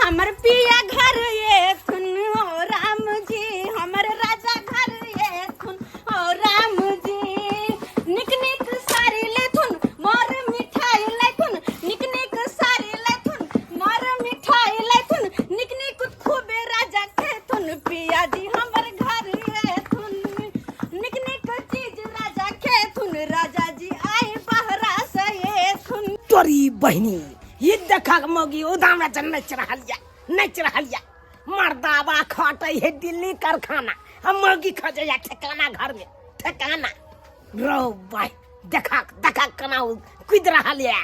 हमर पिया घर एथुन ओ राम जी, हमर राजा घर एथुन ओ राम जी। निक निक साड़ी लेथुन मोर मिठाई लेथुन, निक निक साड़ी लेथुन मोर मिठाई लेथुन, निक निक खूबे राजा खेथुन, पिया जी हमर घर एथुन। निक निक चीज राजा खेथुन, राजा जी आए बहरा से एथुन। तोरी बहिनी ये देखा मौगी उदामे से नच रहल या, नच रहल या। मर्दाबा खटै है दिल्ली कारखाना, हम मौगी खजै या ठेकाना घर में ठेकाना। रो भाई देखा देखा केना उ कूद रहल या।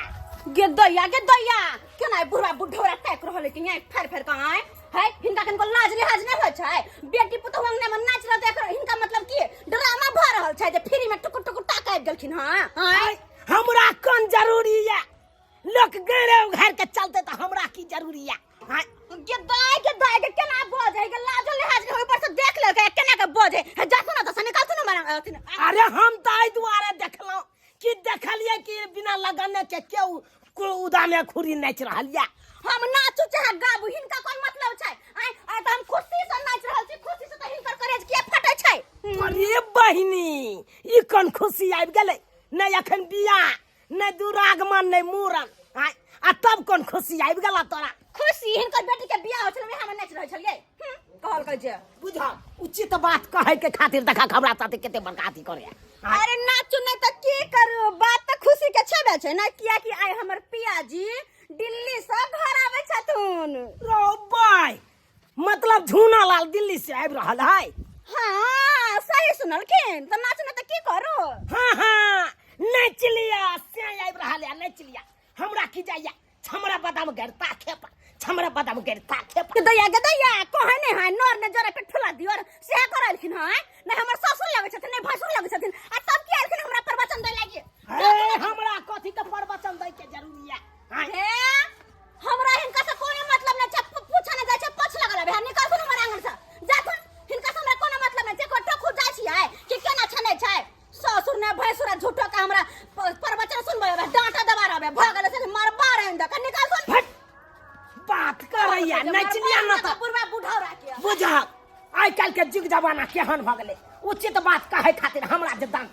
गे दैया गे दैया केना ई बुढ़वा बुढ़ौरा ताकि रहल है कि यहाँ फेर फेर कहाँ आए है? हिनका कनको लाज लिहाज नहीं होइ छै? बेटी पुतहु अंगना में नाच रहल देख हिनका मतलब की ड्रामा भऽ रहल छै जे फ्री में टुकुर टुकुर ताकि गेलखिन। हाँ आय, हमरा कोन जरूरी या? लोक गैरे उघार के चलते तो हमरा की जरूरी या? हाँ। गे दाय गे दाय गे केना बजै गे, लाजो लिहाज नहीं ऊपर से देख ले के केना के बजै हे, जा सुना तो निकाल सुना मारा अथी न। अरे हम तो एहि दुआरे देखलहुँ कि देखलियै कि बिना लगने के केओ उदामे खुरी नाचि रहल या। हम नाचू चाहे गाबू हिनका कोन मतलब छै? आय आय तऽ हम खुशी से नाचि रहल छी, खुशी से तऽ हिनकर करेज किया फटै छै? अरे बहिनी ई कोन खुशी आबि गेलै? नहि अखन बियाह, नहि दुरागमन, नहि मूड़न, आय आ तब कोन खुशी आबि गेला तोरा? खुशी हिनकर बेटी के बियाह होइ छलै हम नाचि रहल छलियै। कहलकै जे बुझ उचित बात कहै के खातिर देखा हमरा साथे कते बड़का अथी करे। अरे नाचू नहीं तऽ की करू, बात तऽ खुशी के छेबे छै ना, कियाकि आइ हमर पियाजी दिल्ली से घर आबै छथुन। रो बाय मतलब झूना लाल दिल्ली से आबि रहल है। हाँ सही सुनलखिन, तऽ नाचू नहीं तऽ की करू? हाँ हाँ नाच लिया से आबि रहल है, नाच लिया हमरा की जाइया छमरा बादाम गरता खेपा, छमरा बादाम गरता खेपा। के दैया के दैया कहे नहीं है नर ने जरा पे ठुला दियो और से करलखिन है नहीं हमर ससुर लगै छथिन नहीं भसुर लगै छथिन आ तब की आलखिन हमरा प्रवचन दै लागी? ए हमरा कथी के प्रवचन दै के जरूरी है? हाँ। हे हमरा हिनका से कोनो मतलब नहीं छै, पूछा नहीं जाइ छै, पोछ लगल है निकल सुन हमर आंगन से जाथुन, हिनका से हमरा कोनो मतलब नहीं छै। कोटो खुद जाइ छियै कि केना छनै छै ससुर ने भैंसुर झूठो का हमरा प्रवचन सुनबै बे, डांटा दबा रहबे भ गेलै से मरबा रहन दक निकाल सुन। हट बात करैया नचलिया न त बुढ़वा बुढ़ौरा के बुझा आइ काल्हि के जुग जमाना केहन भ गेलै। उचित बात कहै खातिर हमरा जे दांत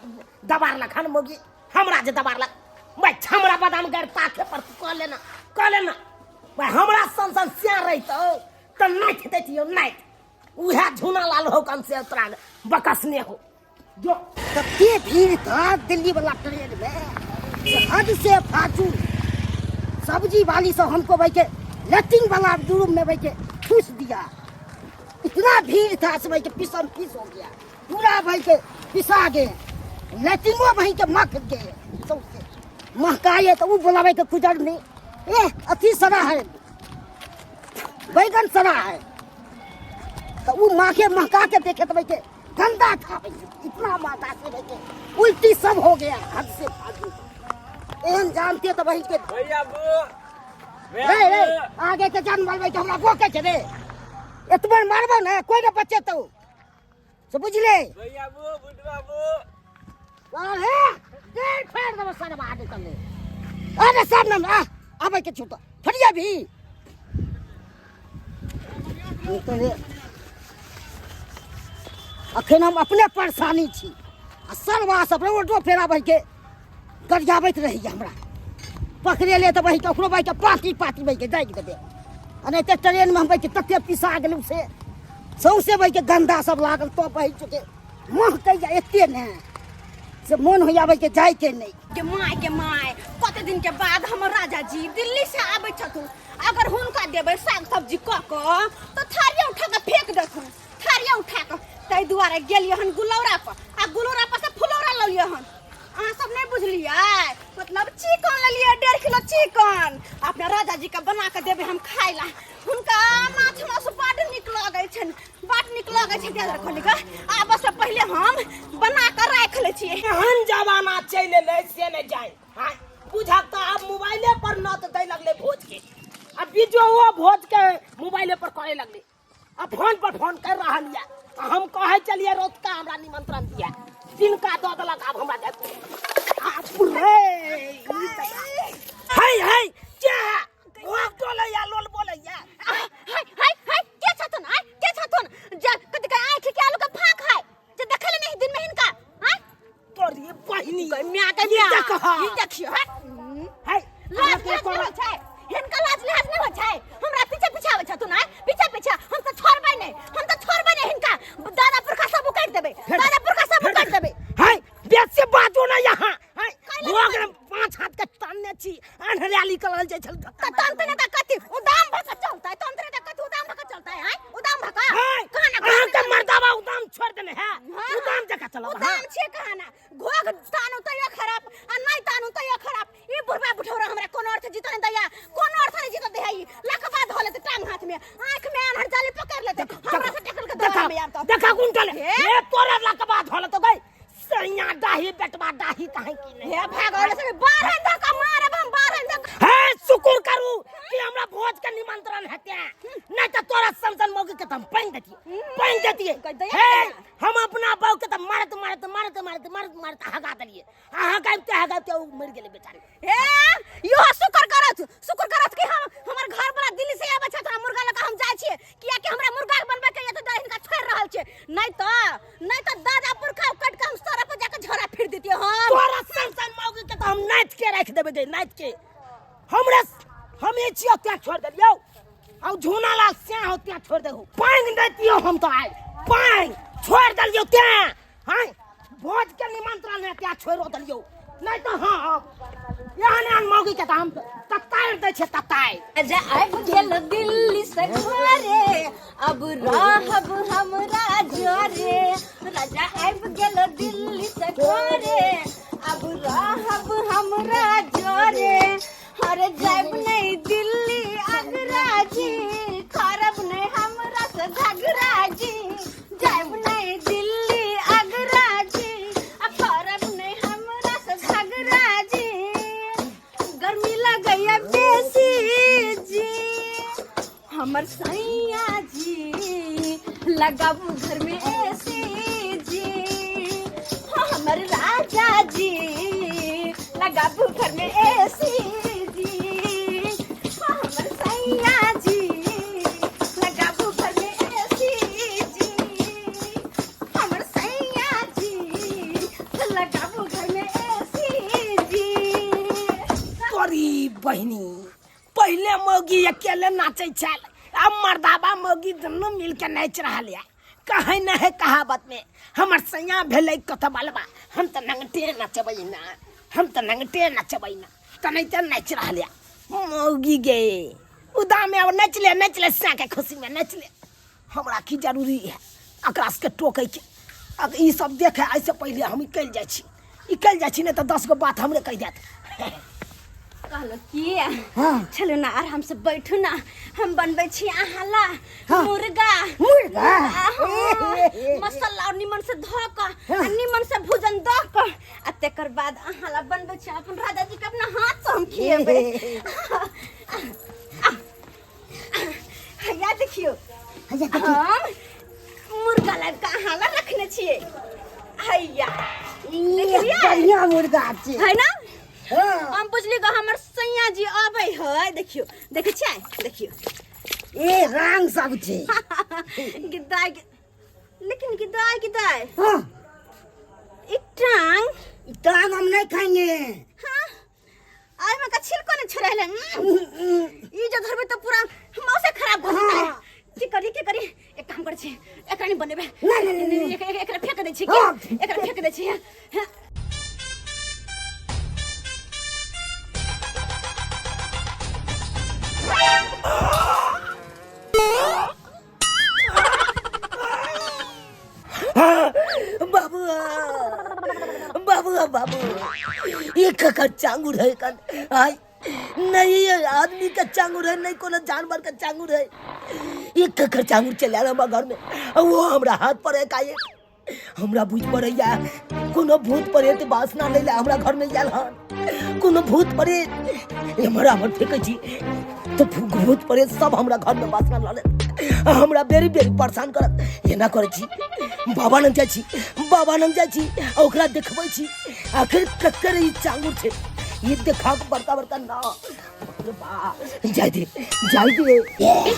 दबारलक हन मोगी, हमरा जे दबारलक भाई छमरा बादाम गैर ताके पर तू कह लेना, कह लेना भाई हमरा सन सन सिया रहितौ त नाथि दैतियौ नाथि। उहे झूना लाल हो कन से तोरा बकसने हो जो कते भीड़ था दिल्ली वाला ट्रेन में से हद से फाजूल। सब्जी वाली सब हमको भाई के लेट्रिन वाला रूम में भाई के ठूस दिया, इतना भीड़ था से भाई के पिसम पीस हो गया पूरा, भाई के पिसा गए लेट्रिनो भाई के मख गए सबसे महकाए तो वो बोलावे के गुजर नहीं। ए अथी सड़ा है बैगन सड़ा है तो वो माखे महका के देखे तो भाई के गंदा था भाई, इतना माता से भाई के उल्टी सब हो गया हद से फालतू। एहन जानते तो भाई के भैया बो रे रे आगे के जान मारबै के हमरा गोके छै रे, एतबे मारबो ने कोई ने बचे तो से बुझले। भैया बो बुढ़वा बो अरे देख फेर देबो सरबा आगे कले। अरे सब न आ आबै के छूट फटिया भी तो रे अखन हम अपने परेशानी छी आ सरवा सब रोडो फेरा भाई के गरियाबैत रहैया, हमरा पकड़ेले तऽ बहिके ओकरो बहिके पाती पाती बहिके दागि देबै। आ नहि तऽ ट्रेनमे हम बहिके तते पिसा गेलहुँ से सौँसे बहिके गन्दा सब लागल तो बहि चुके महकैया एते ने से मोन होइया बहिके जाइके नहि। के my के my कते दिन के बाद हमर राजा जी दिल्ली से आबै छथुन, अगर हुनका देबै साग सब्जी कऽ कऽ तऽ थारिया उठा कऽ फेंक देथुन, थारिया उठा कऽ। ताहि दुआरे गेलियै हन गुलौरा पर आ गुलौरा पर से फुलौरा ललियै हन। अहाँ सब नहीं बुझलियै, मतलब चिकन लेलियै 1.5 किलो चिकन अपना राजा जी के बना के देबै हम खाइ ला। हुनका माछ मासु बड नीक लगै छनि, बड नीक लगै छै। त्याग रखली के आब से पहिले हम बना के राखि लै छियै। एहन जमाना चलि एलै से नहि जाय। हाँ, बुझक तऽ आब मोबाइले पर नत दै लगलै भोज के, आ बीजो ओ भोज के मोबाइले पर करे लगलै आ फोन पर फोन कर रहल यऽ। आ हम कहै चलिए रौतका हमरा निमंत्रण दिया तिनका दऽ देलक, आब हमरा जाय रे। ई तऽ हाय हाय क्या है? लोग बोलैया लोल बोलैया। हाँ। ई देखियो हट। है लाज लाज नहि होइ छै हिनका, लाज लिहाज नहि होइ छै। हमरा पीछे पीछे आबै छथुन आँय, पीछे पीछे। हम तऽ छोड़बै नहि, हम तऽ छोड़बै नहि हिनका। दादा पुरखा सब उकाटि देबै, दादा पुरखा सब उकाटि देबै। है बेसी बाजू ना यहाँ है। कैला भोग में 5 हाथ के तानने छी, अन्हरियाली करल जाइ छल। तऽ तंत्र ने तऽ कथी उदाम भऽ कऽ चलतै? तंत्र ने तऽ कथी उदाम भऽ कऽ चलतै आँय, उदाम भऽ कऽ? है कहाँ ना अहाँ के मर्दावा उदाम छोड़ देने है। हाँ। उदाम जगह चलब। हाँ। उदाम छियै कहाँ ना, घोघ तानू तैयो खराब आ नहि तानू तैयो खराब। ई बुढ़बा बुढ़ौरा हमरा कोनो अर्थ जीत नहीं दैया, कोनो अर्थ नहीं जीत दैया। ई लकवा धो लेते टांग हाथ में, आंख में आन्हर जाली पकड़ लेते, हमरा से टकल के देखा दौड़ में आब तो। देखा गुंटल। हे? हे तोरा लकवा धोले तो गई सैया डाही बेटवा डाही काहे की नहीं। हे भागल से 12 धक्का मारब हम, 12 धक्का। हे शुक्र करू कि हमरा भोज के निमंत्रण हेते, नहीं तो तोरा समझन मौगी के त हम पानि देतिए, पानि देतिए। कहि दैया हे ने। हम अपना बहू के त मारत मारत मारत मारत मारत मारत हगा देलिए, आ हगाइते हगाइते उ मरि गेलै बेचारी। हे यो शुक्र करत, शुक्र करत कि हम हमर घर वाला दिल्ली से आबै छै, तोरा मुर्गा लऽ कऽ हम जाइ छियै, कियाकि हमरा मुर्गा बनबै के ये तऽ हिनका छोड़ि रहल छै, नहीं तऽ दादा पुरखा कट के हम सड़क पर जाके झोरा फिर देतियै हम। तोरा सन मौगी के त हम नाच के राखि देबै गे, नाच के। हमरे हम ई छियो त्या छोड़ देलियौ, आ झूना लाल स्या हो त्या छोड़ देहु। पानि दैतियौ हम तो आइ पानि छोड़ देलियौ त्या। हां भोज के निमंत्रण है त्या छोड़ो देलियौ, नहीं तो हाँ एहन एहन मौगी के त हम ततारि दै छियै, ततारि। राजा आबि गेल दिल्ली से घरे, अब रहब हमरा जरे। राजा आबि गेल दिल्ली से घरे, अब रहब हमरा जरे। हर जायब नहीं दिल्ली आगरा जी, करब नहीं हमरा से झगड़ा जी। जायब नहीं दिल्ली आगरा जी, आ करब नहीं हमरा से झगड़ा जी। गर्मी लगैया बेसी जी, हमर सैया जी लगाबू घर में एसी जी। हाँ, हमर राजा जी लगाबू घर में एसी जी। हाँ, हमर सैया जी लगाबू घर में एसी जी। हमर सैया जी लगाबू घर में एसी जी। तोरी बहिनी, पहिले मौगी अकेले नाचै छल, अब मर्दाबा मौगी दुनू मिल के नाचि रहल ये। कहै न है कहावत में, हमर सैया भेलै कतबलबा, हम तऽ नंगटे नचबै ना, हम तऽ नंगटे नचबै ना, तनैते नाचि रहल ये मौगी गे। उदामे अब नचले नचले सैया के खुशी में नचले। हमरा की जरूरी है एकरा सबके टोकै के? अगर ई सब देखे एहिसँ पहिले हम निकलि जाइ छी, निकलि जाइ छी, नहि तऽ 10 गो बात हमरे कहि देत। कहलो की हाँ। चलो ना आराम से बैठू ना, हम बनबै छी अहाँ ला हाँ। मुर्गा। मुर्गा? हाँ, मसाला और निमन से धो के आ निमन से भूजन दऽ के आ तेकर बाद अहाँ ला बनबै छी। अपन राजा जी के अपना हाथ से हम खिएबै। हैया देखियो। हैया देखियो। हम मुर्गा लाबि कऽ अहाँ ला रखने छियै। हैया देखलियै? बढ़िया मुर्गा छै। है ना? हाँ। हम बुझली गो हमर सैया जी अबै है। देखियो, देखै छियै? देखियो। ए रंग सब छै। गिदाय लेकिन गिदाय गिदाय। हाँ। ई टांग। ई टांग हम नहीं खाएंगे। हाँ। आइ में का छिलको ने छोड़ेले। ई जो धरबे तो पूरा मौसे खराब भ जेतै। हाँ। की करी, की करी? एक काम करै छी, एकरा नहीं बनेबे। नहीं, नहीं, नहीं, नहीं। एकरा फेंक दै छी। हाँ। एकरा फेंक दै छी। हाँ। बाबू बाबू बाबू, ये ककर चांगुर है? कन आय नहीं, ये आदमी का चांगुर है, नहीं कोनो जानवर का चांगुर है। ये ककर चांगुर चल रहा घर में और वो हमरा हाथ पर है काहे? हमरा बुझ पड़ैया कोनो भूत प्रेत वासना लै ले हमरा घर में आयल हन। कोनो भूत प्रेत एम्हर आम्हर फेंकै छी तऽ भूत प्रेत सब हमरा घर में वासना लऽ लेत, हमरा बेरी बेरी परेशान करत। एना करै छी, बाबा लग जाइ छी, बाबा लग जाइ छी आ ओकरा देखबै छी आखिर ककर ई चांगुर छै। ई देखा के बड़का बड़का ना, बाप रे बा, जाय दे, जाय दे।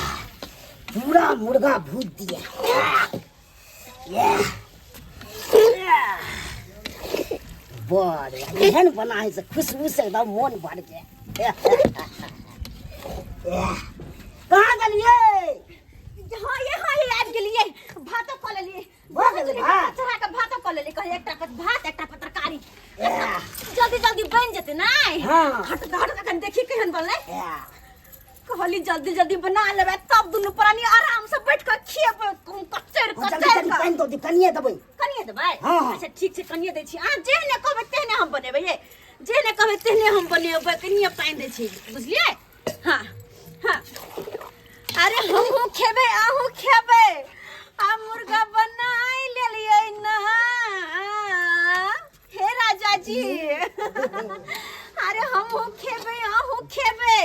पूरा मुर्गा भूत दिया। बड़ एहन बना है से खुशबू से एकदम मोन भर गया। कहाँ गेलियै? हाँ ये, हाँ ये, आबि गेलियै। भातो कऽ लेलियै। भऽ गेलै भात? चढ़ा कऽ भातो कऽ लेलियै। कहलियै एकटा पर भात, एकटा पर तरकारी, जल्दी जल्दी बनि जेतै नहि? हाँ। हट हट, कनि देखी केहन बनलै। कहली जल्दी जल्दी बना लेबै, तब दुनू प्राणी आराम से बैठ कऽ खेबै, कचरि जल्दी कचरि कनि कऽ। पानि दऽ दियौ, कनिए देबै। कनिए देबै? हाँ। अच्छा ठीक छै, कनिए दै छी। अहाँ जेहने कहबै तेहने हम बनेबै ये, जेहने कहबै तेहने हम बनेबै। कनिए पानि दै छी, बुझलियै? हाँ हाँ, अरे हमहूँ खेबै, अहूँ खेबै। आ मुर्गा बनाय लेलियै ना हे राजा जी। अरे हमहूँ खेबै, अहूँ खेबै।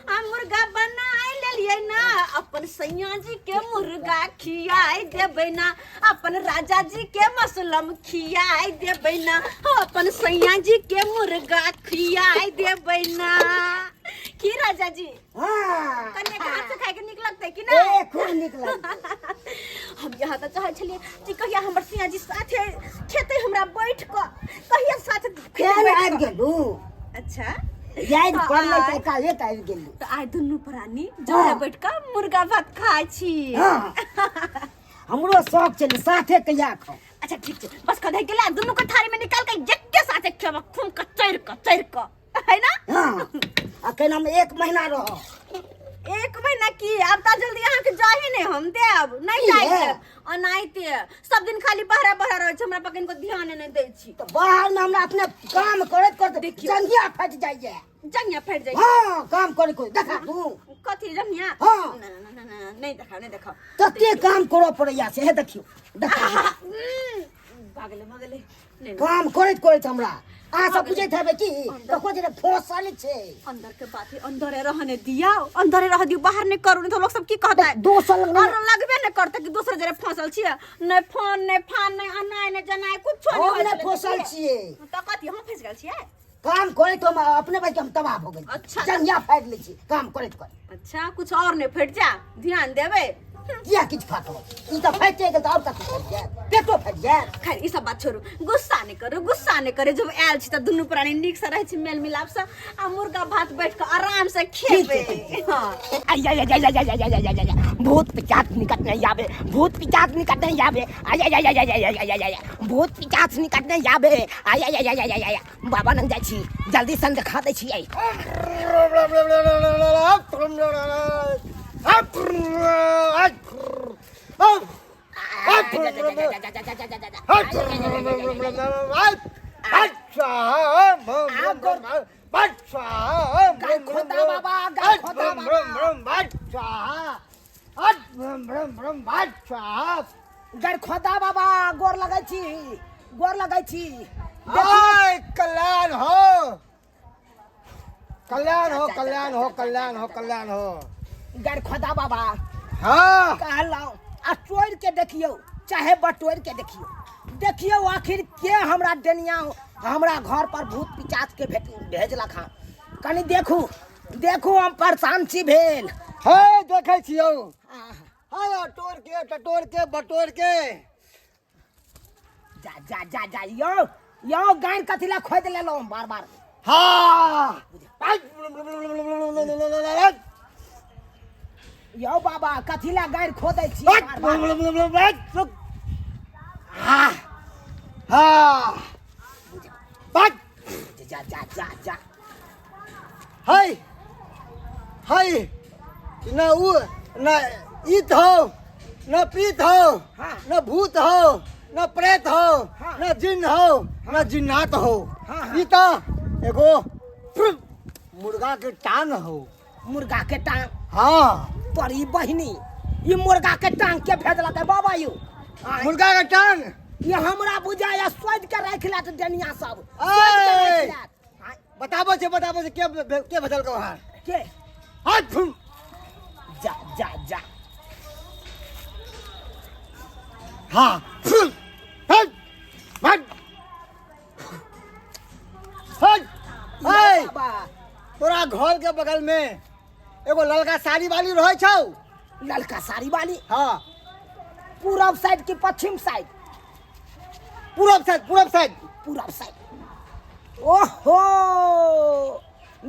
आ मुर्गा बनाय लेलियै ना, अपन सैया जी के मुर्गा खियाय देबै ना, अपन राजा जी के मसलम खियाय देबै ना। हो, अपन सैया जी के मुर्गा खियाय देबै ना। की राजा जी? हाँ। कन्या के हाथ से खाय के नीक लगतै कि नहि? ए, खूब नीक लगतै। हम यहाँ तऽ चाहै छलियै कि कहिया हमर सिया जी साथे खेतै हमरा बैठ कऽ, कहिया साथे फेर बैठ आबि कऽ। गेलू। अच्छा। याद पड़लै आइ- तऽ एकाएक आबि गेलू। तऽ आइ दुनू प्राणी जरे बैठ कऽ मुर्गा भात खाइ छी। हाँ, हमरो शौक छलै साथे कहिया खाउ। अच्छा ठीक छै, बस कधै गेला, दुनू के थारी में निकाल के एके साथे खेब, खूम के चढ़ के चढ़ के, है ना? हाँ, आ केना में एक महीना रह। एक महीना की, आब तऽ जल्दी अहाँके जाही नहि हम देब, नहि की जाय है? देब अनाहिते। सब दिन खाली बहरा बहरा रहै छै, हमरा पर कनिको ध्यान नहि दै छी। तऽ बाहर में हमरा अपने काम करैत करैत देखियौ। जंघिया फाटि जाइए। जंघिया फाटि जाइ? हाँ, काम करे कोई देखा तू। कथी जंघिया? हाँ। ना ना ना ना, नहि देखाओ, नहि देखाओ। कते काम करऽ पड़ैया से, हे देखियौ, देखियौ। भगले भगले, नहि। काम करैत करैत हमरा अहाँ सब बुझैत हेबै कि ककरो जे फोसल छै। अंदर के बात है, अंदरे रहने दिया, अंदरे रह दियो, बाहर नहीं करू, नहीं तो लोग सब की कहता है? दोसर लग और लगबे नहीं करते कि दोसर जरे फंसल छियै। नहीं फोन, नहीं फान, नहीं अनाय, नहीं जनाय, कुछो नहीं। हम होइ नहि छलै। फोसल छियै। तऽ कथी, हम फंस गेल छियै? काम करैत हम अपने भाई के हम तबाह भऽ गेल। अच्छा। जंघिया फाड़ि लै छी काम करैत करैत। अच्छा, कुछ और नहीं फटि जा, ध्यान देबै। किया किछु फाटल? ई तऽ फाटि गेल तऽ आओर कथी फाटि जायत? पेटो फाटि जायत। खैर ई सब बात छोड़ू, गुस्सा नहीं करू, गुस्सा नहीं करे। जब आयल छी तऽ दुनू प्राणी नीक से रहै छी, मेल मिलाप से, आ मुर्गा भात बैठ के आराम से खेबै। हाँ। आई आई आई आई आई आई आई आई आई, भूत पिचाच निकट नहीं आवे, भूत पिचाच निकट नहीं आवे। आई आई आई आई आई आई आई आई आई, भूत पिचाच निकट नहीं आवे। आई आई आई आई आई आई, बाबा नंग जाइ छी, जल्दी सन देखा दै छी। आई खोता बाबा, खोता बाबा, गरखोदा बाबा, गोर लगै छी, गोर लगै छी। कल्याण हो, कल्याण हो, कल्याण हो, कल्याण हो, कल्याण हो। गरखोदा बाबा। हाँ। कहलहुँ आ चोरि के देखियौ चाहे बटोरि के देखियौ, देखियौ आखिर के हमरा डेनिया हमरा घर पर भूत पिचाच के भेट भेजलक हँ। कनि देखू, देखू, हम परेशान छी भेल। हे, देखै छियौ। हाँ, टोर के टटोर के बटोर के। जा जा जा जा, यौ यौ, गानि कथी लए खोदि लेलहुँ बार बार? हाँ। यौ बाबा, कथी लए गारि खोदै छी बार बार? हाँ हाँ, जा जा जा जा। है है, न उ न ईत हो, न प्रीत हो। हाँ। न भूत हो, न प्रेत हो। हाँ। न जिन हो, न जिन्नात हो। हाँ, हाँ। ई तो एगो मुर्गा के टांग हो। मुर्गा के टांग? हाँ। तोरी बहिनी, ई मुर्गा के टांग के भेजलक है बाबा यौ? आँय, मुर्गा के टांग। ई हमरा बुझाया सोचि के राखि लेत डनिया सब, सोचि के राखि ऐ! लेत। आँय, बताबो छे, बताबो छे, के के भेजलक वहाँ? के? हाथ फुम। जा जा जा। हाँ, फुम। हट हट हट। ऐ, बाबा। तोरा घर के बगल में एगो ललका साड़ी वाली रहै छौ। ललका साड़ी वाली? हाँ। पूरब साइड की पश्चिम साइड? पूरब साइड, पूरब साइड। पूरब साइड। ओहो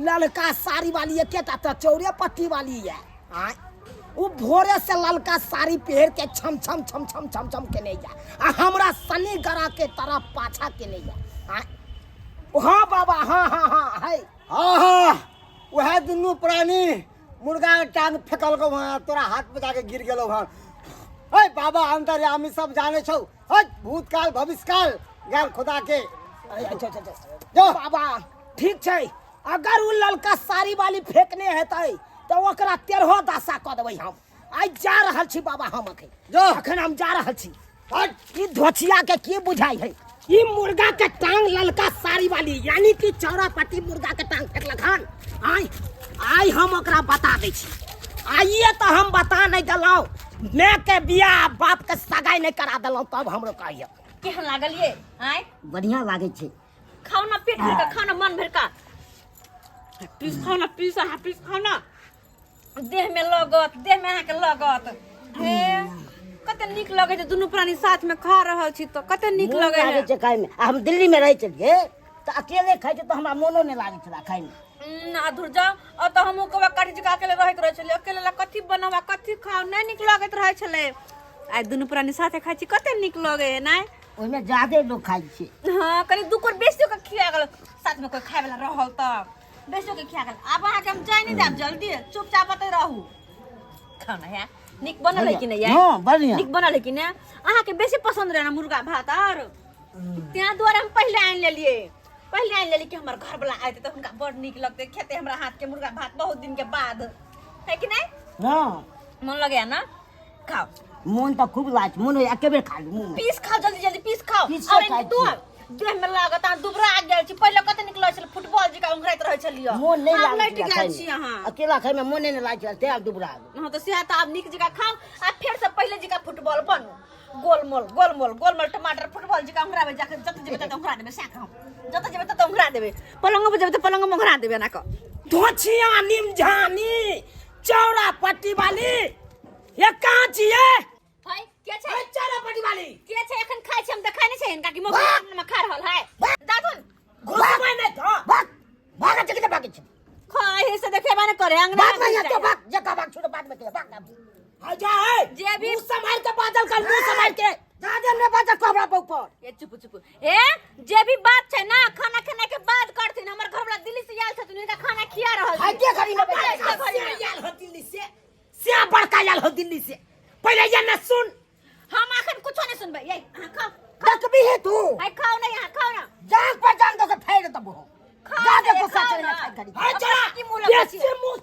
ललका साड़ी वाली एकेटा तऽ चौरे पट्टी वाली यऽ आँय ओ भोरे से ललका साड़ी पहिर के छम छम छम छम छम छम केने यऽ आ हमरा शनि ग्रह के तरफ पाछा केने यऽ आँय हाँ बाबा हाँ हाँ हाँ है हाँ हाँ वएह दुनू प्राणी मुर्गा के टांग फेकलकौ हँ तोरा हाथ पे जाके गिर गेलौ हँ है बाबा अंतर्यामी सब जाने छौ है भूतकाल भविष्यकाल ज्ञान खुदा के अच्छा अच्छा अच्छा जो बाबा ठीक छै अगर ओ ललका साड़ी वाली फेकने हेतै तऽ ओकरा तेरहो दशा कऽ देबै हम आइ जा रहल छी बाबा हम अखन जो अखन हम जा रहल छी हट ई धोचिया के की बुझाई है ई मुर्गा के टांग ललका साड़ी वाली यानी कि चौड़ा पट्टी मुर्गा के टांग फेकलक हन आइ आइ हम ओकरा बता दै छी आइए तऽ हम बता नहि देलहुँ माय के बियाह बाप के सगाई नहि करा देलहुँ तब हमरो कहियो केहन लागल ये आँय बढ़िया लागै छै खाओ ना पेट भर का खाओ ना मन भर का पीस खाओ ना पीस अहाँ पीस खाओ ना देह में लगत देह में अहाँके लगत हे कते नीक लगै छै दुनू प्राणी साथ में खा रहल छी तऽ कते नीक मोन लगै लागै है छै खायमे आ हम दिल्लीमे रहै छलियै तऽ अकेले खाइ छै तऽ हमरा मोनो नहि लागै छलै खायमे आ धुर जाओ और तऽ हमहूँ कबा काटी जका अकेले रहैत रहै छलियै अकेले ला कथी बनावा कथी खाओ नहि नीक लगैत रहै छलै आइ दुनू प्राणी साथे खाइ छी कते नीक लगै है नहि ओहिमे जादे लोक खाइ छै हाँ कनि दू कोर बेसियो के खिया गेल साथ में कोई खाए वाला रहल तऽ बेसियो के खिया गेल आब अहाँके हम जाय नहि देब जल्दी चुपचाप एतै रहू खाना है नीक बनल है कि नहि हाँ बढ़िया नीक बनल है कि नहि अहाँके बेसी पसंद रहे ना मुर्गा भात आर तें दुआरे हम पहिले आनि लेलियै पहिले आनि लेलियै कि हमर घरवला आयते तऽ हुनका बड़ नीक लगतै खेतै हमरा हाथ के मुर्गा भात बहुत दिन के बाद है कि नहि हाँ मन लगैया ना खाओ मोन तऽ खूब लागै छै मोन होइए एके बेर खा लू मुँहमे पीस खाओ जल्दी जल्दी पीस खाओ पीसो और खाइ तू देह में लागत अहाँ दुबरा गेल छी पहिले कते नीक लगै छलै फुटबॉल जकाँ उंघराइत रहै छलियै मोन नहि आब लागै लटि छलै गेल खायमे छी अहाँ अकेला खायमे मोने नहि लागै छलै तें दुबरा गेल हँ तऽ सएह तऽ आब नीक जकाँ खाउ आ फेर से पहिले जकाँ फुटबॉल बनू गोलमोल गोलमोल गोलमोल टमाटर फुटबॉल जकाँ उंघराबै जाके जतऽ जेबै ततऽ उंघरा देबै सएह कहब जतऽ जेबै ततऽ उंघरा देबै पलंगो पर जेबै तऽ पलंगो मे उंघरा देबै एना कऽ धोछिया निमझानी चौड़ा पट्टी वाली ये कहाँ छियै हाय के छै ए, चौड़ा पट्टी वाली के छै एखन खाइ छै हम देखै नहि छै हिनका कि मोबाइल में खा रहल है दादुन घुसबै नहि तऽ भाग भाग छै कि भागै छै खाइ से देखेबा नहि करे अंगना भाग नहीं तो भाग जका भाग छोड़ बाद में के भाग ना आ जा है जे भी- मुंह संभाल के बादल कर मुंह संभाल के जादे ने बाजा कोबरा पर ऊपर ए चुप चुप ए जे भी बात छै ना खाना खेना के बाद करथिन हमर घर वाला दिल्ली से आयल छथिन हिनका खाना खिया रहल हाय छी के घड़ी में बड़का बैठल घड़ी में। से आयल हो दिल्ली से से बड़का आयल हो दिल्ली से पहिले ये न सुन हम अखन कुछो नहीं सुनबै ए अहाँ खाओ देखबी है तू आइ खाओ ना यहाँ खाओ ना जांग पर जांग दो के फेर दबो खाओ जा ना, देखो ये खाओ सच ना। में खाई घड़ी हाय चला की मुंह लगबै ये छी? से मुंह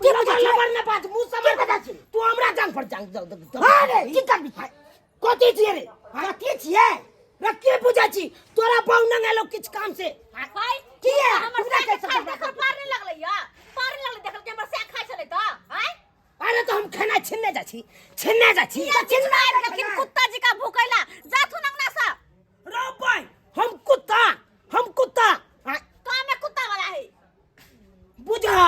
की लबर बजै छी? लबर न बाज मुंह संभाल की बजै छी? तू हमरा जांग पर जांग दो दो हां रे की करबी कथी छियै रे कथी छियै रे के बुझै छी तोरा बहु नंगेलो किछु काम से हाय किया? हमर पूरा साग कैसे खाइ बर्बाद देखल पार नहीं लगलै या पार नहीं लगलै देखल कि हमर साग खाइ छलै तऽ आय अरे तो हम खाना छिनने जाइ छी छिनने जाइ छी किया छिनना लेकिन कुत्ता जी का भूकैला जाथुन अंगना से रो भाई हम कुत्ता हम कुत्ता हाँ, काम में कुत्ता वाला है बुझा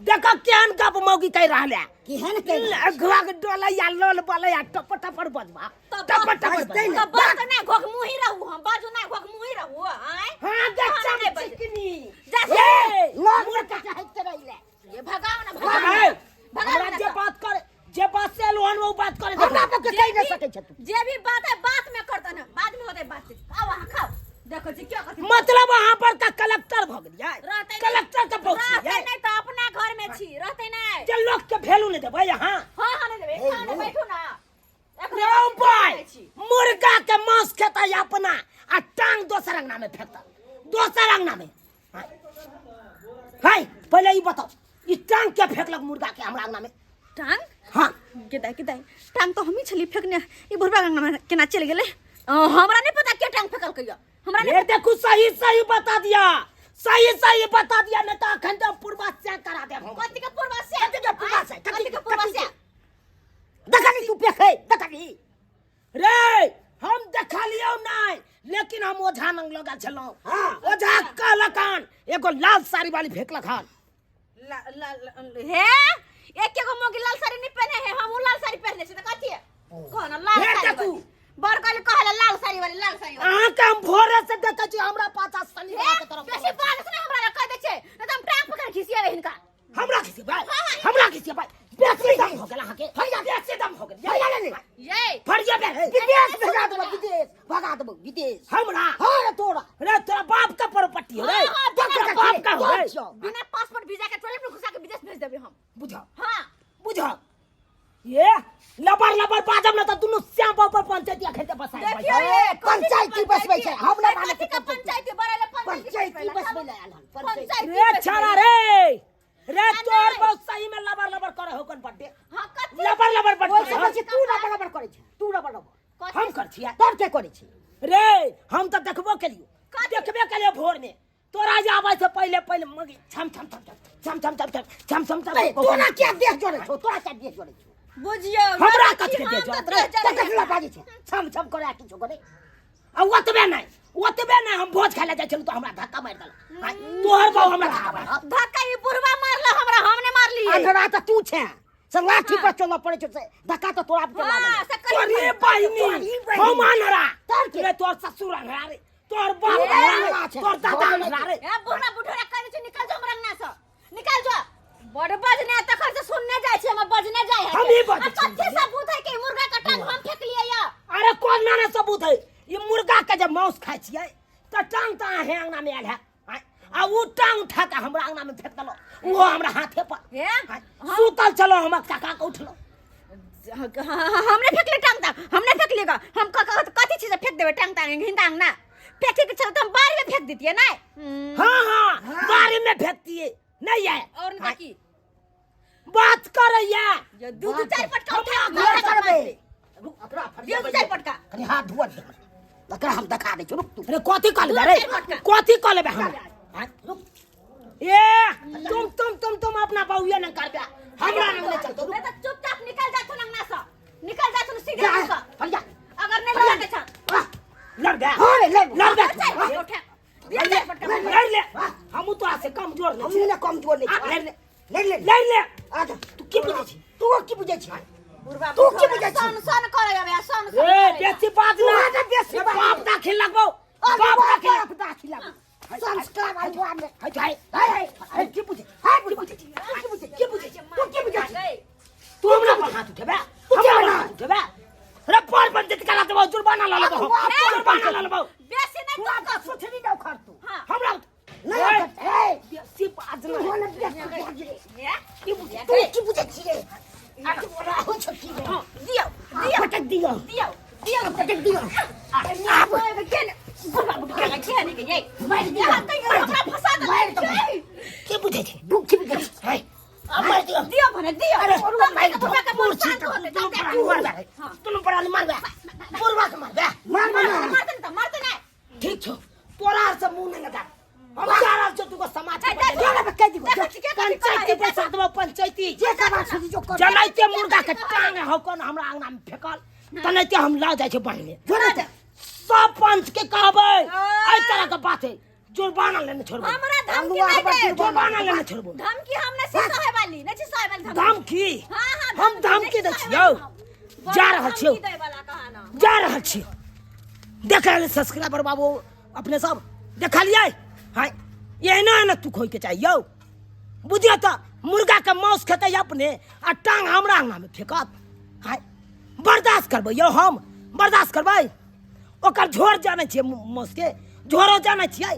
देखो केहन गप मौगी कहि रहल है केहन कहि रहल अघवा के डोलै या लोल बोलै या टप टपर बजबा तो टप टपर बजतै बजबा तो बस ना घोक मुही रहू हम बाजू ना घोक मुही रहू आय हाँ देख हाँ, नहीं बजै। चिकनी जा से। ए, लोग में कटे हटते रहिले ये भगाओ ना भगाओ भाई, ना भगाओ हमरा ना जे सब। बात करे जे बात से एलहुँ हन वो बात करे हमरा पर के जे कहि नहि भी- सकै छै तू जे भी बात है बात में करता ना बाद में होते बातचीत आओ अहाँ खाओ देखो जी क्या करती मतलब अहाँ पर का कलेक्टर भऽ गेलियै रहते नहीं। कलेक्टर के पहुँच रहते गेलियै नहीं तो अपना घर में छी रहते नहीं जे लोक के वैल्यू नहि देबै अहाँ हाँ हाँ नहीं देबै खाओ ना बैठू ना एखन रौ भाई खाइ छी। मुर्गा के मांस खेतै अपना आ टांग दोसर अंगना में फेंकता दोसर अंगना में हाय पहिले ई बताओ ई टांग के फेंकलक मुर्गा के हमरा अंगना में टांग हाँ गेदाइ गेदाइ टांग तो हमही छली फेंकने ई बुढ़बा अंगना में केना चलि गेलै हमरा नहीं पता के टांग फेंकलकै यऽ हमरा नहीं ये देखू सही सही बता दिया सही सही बता दिया नहीं तो अखन तो पूर्वा से करा देब हम कथी के पूर्वा से कथी के पूर्वा से? कथी के पूर्वा से देखली तू पेखे देखली रे हम देखलियौ नहीं लेकिन हम ओझा नंग लगा छलहुँ हाँ। ओझा कहलक हन एगो लाल साड़ी वाली फेंकलक हन ला, ला, ला, हे एक एगो मोगी लाल साड़ी नहीं पहने है हम लाल साड़ी पहने छी त कथी है कहो ना लाल हे साड़ी देखू। वाली। बड़ कहले कहले लाल साड़ी वाली लाल साड़ी वाली अहाँ के हम भोरे से देखै छी हमरा पाछा शनि ए, के तरफ बेसी बात से हमरा लग कह दै छै नहीं तो हम टांग पकड़ घिसिएबै हिनका। हमरा खिसियबै, हमरा खिसियबै। बेसी दम हो गेल अहाँके, बेसी दम हो गेल। फरिया ले ले। ये फरिया बे। विदेश भेजा देबो, विदेश भगा देबो, विदेश। हमरा? हाँ रे तोरा। रे तोरा बाप का प्रॉपर्टी हो रे। हाँ, हाँ, तोरा बाप का हो रे। बिना पासपोर्ट वीजा के टॉयलेट में घुसा के विदेश भेज देबै हम। बुझा। हाँ। बुझा। ये लबर लबर बाजब न त दुनु श्याम पर पंचायती खेते बसाय। देखियो ये पंचायती बसबै छै, हम नहि मानै कथी का पंचायती बड़ा ले पंचायती बसबै ले आयल हन, पंचायती। रे छाड़ा रे, रे आ तोर नहीं। बहुत सही में लबर लबर करे हो कन बड्डे। हां कथी लबर लबर बड्डे। ओइ से बेसी तू लबर लबर करै छै, तू लबर लबर। कथी? हम कर छियै। तब के करै छी? रे हम त देखबो केलियो, कथी? देखबे केलियो भोर में तोरा जे आबै से पहिले पहिले मगी छम छम छम छम छम छम छम छम छम छम। ए, तोरा क्या देह जोड़ै छौ, तोरा क्या देह जोड़ै छौ? बुझियो हमरा कथी के देह हम जोड़त तऽ रे? देह तऽ जोड़ै। कथी लए बाजै छै छम छम करै आ किछो करै? आ ओतबे नहि, ओतबे नहि, हम भोज खाय लए जाइ छलहुँ तऽ हमरा धक्का मारि देलक। आँय, तोहर बाबू हमरा धक्का मारलक। धक्का ई बुढ़वा मारल हमरा, हम नहि मारलियै। अंधरा तऽ तू छे, से लाठी पर चलऽ पड़ै छौ, से धक्का तऽ तोरा पे हाँ, लागल। से कहियो तोरे नहीं। बहिनी, तोरी बहिनी। हम अनहरा। तोर के? रे तोर ससुर अनहरा रे, तोर बाप ए, अनहरा रे, अनहरा छै। तोर दादा अनहरा रे। ए बुढ़वा बुढ़वा कहै छै निकल जो हमरा अंगना से, निकल जो। बड़ बजने तखन से सुनने जाइ छै, हम बजने जाइ है। हमही बजै आ कथी सबूत है कि मुर्गा के टांग हम फेकलियै या? अरे कोन ना सबूत है? ई मुर्गा के जे मांस खाइ छियै तऽ टांग तऽ अहें अंगना में आयल है। आँय, आ उ टांग उठा के हमरा अंगना में फेंक देलौ, उहो हमरा हाथे पर। हे? आँय, सुतल छलौ हम, काका के उठलौ। हमने फेंकले टांग ता, हमने फेंकलिए गा। हम कथी चीज फेंक देबै टांग तांग हिंदा अंगना? फेंके के छल त हम बाड़ी में फेंक देतियै नै? हाँ हाँ बाड़ी में फेंकतियै नहीं है। और न की बात करैया। ये दू दू चार पटका उठा हमरा माथा घर पर करबै। मारतै। रुक, एकरा फरिया दू चार पटका। कनी हाथ धुआ दे हमरा, एकरा हम देखा दै छी, रुक तू। अरे कथी कह लेबे रे? दू चार पटका। कथी कह लेबे हमरा? हाँ, रुक। ए तुम तुम तुम तुम अपना बहुए न करबे, हमरा रंग नहीं चलतो। नहीं तो चुपचाप निकल जा तू अंगना से, निकल जा तू सीधे जा, मुंह से। फरिया। अगर नहीं लड़के छ। वाह। लड़ गया। हाँ रे, लड़। लड़ गया। दू चार पटका उठा। दू चार पटका। लड़ ले। हमहूँ तोरा से कमजोर नहीं हमहूँ छी। ने कमजोर नहीं छी। लड़ ले। लड़ ले। लड़ ले। आ जा। तू की बुझै छी? तू की बुझै छी? बुढ़वा तू की बुढ़वा बुझै छी? सन सन करे आबे, सन सन ए करे। बेसी बात तू ना। आगे बेसी बात। बाप दाखिल लगबौ। अरे बाप बाप दाखिल। बाप दाखिल लगबौ। संस्कार आई तोरा में। हाय हाय हाय हाय हाय, की बुझै? हाय की बुझै? की बुझै? की बुझै? तू की बुझै छी? तू हमरा पर हाथ उठेबे? तू हमरा पर केना? हाथ उठेबे? रे पर पंचायत करा देबौ, जुर्माना लऽ लेबौ, जुर्माना लऽ लेबौ। बेसी नहीं तू आगा सुथरी जाउ खर तू। हाँ। हमरा नहीं उखड़, ए, बेसी बात तू ना। होने बेसी बाज रे। हे? की बुझै? तू की बुझै छी रे? अरे बोला हो छकी रे। हाँ, दियौ, दियौ। पटक दियौ। दियौ, दियौ। पटक दियौ। आब के ने बुढ़वा बुढ़वा के ने के ये। मारि दियौ। यहाँ कहियो हमरा फंसा देलक। मारि दियौ। की बुझै छी? तू की बुझै छी? हे, आ मारि दियौ। दियौ भने दियौ। अरे, तब मारि तऽ बुढ़वा के दियौ। मन शांत होतै, दुनू तब प्राणी मारबै। हाँ। दुनू प्राणी मारबै। बुढ़वा के मारबै। मार, मार, मार। मारतै ने तऽ मारतै ने। ठीक छौ, तोरा आर से मुंह नहीं लगा। हम जा रहल छियौ दूगो समाज के ए, देख, बदले। जोड़ा पे कहि दिगो, देखै छी के कथी पंचायती करै है, पैसा देबौ, पंचायती। जे समाज छौ, जो कर। जनाइते मुर्गा के टांग हौ कोन हमरा अंगना में फेकल, तनाइते हम लऽ जाइ छै बान्हले। जोड़ा पे। सब पंच के कहबै एहि तरह के बात है, जुर्माना लेने छोड़बो। हमरा धमकी अंगुआ नहीं पर दे। जुर्माना लेने छोड़बो। धमकी हम नहीं छी सहे वाली, नहीं छी सहे वाली धमकी। धमकी? हाँ, हाँ, हम धमकी दै नहीं सहे छियौ। वाली हम। जा रहल छियौ। धमकी दै वाला कहा ना। जा रहल छियौ। देख रहल सब्सक्राइबर बाबू अपने सब देखलियै? हाय, एना एना तू खोइके चाही यौ। बुझियौ तऽ मुर्गा के मांस खेतै अपने आ टांग हमरा अंगना में फेकत। हाय, बर्दाश्त करबै यौ हम? बर्दाश्त करबै? ओकर झोर जानै छियै, मांस के झोरो जानै छियै।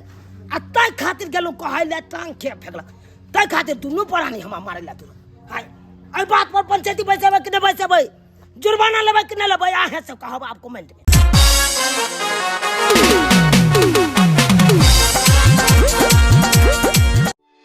आ ताहि खातिर गेलहुँ कहै लए टांग के फेकलक, ताहि खातिर दुनू प्राणी हमरा मारै लए तुरंत। हाय, एहि बात पर पंचायती बैसेबै कि नहि बैसेबै? जुर्माना लेबै कि नहि लेबै? अहें सब कहब आब कमेंट में।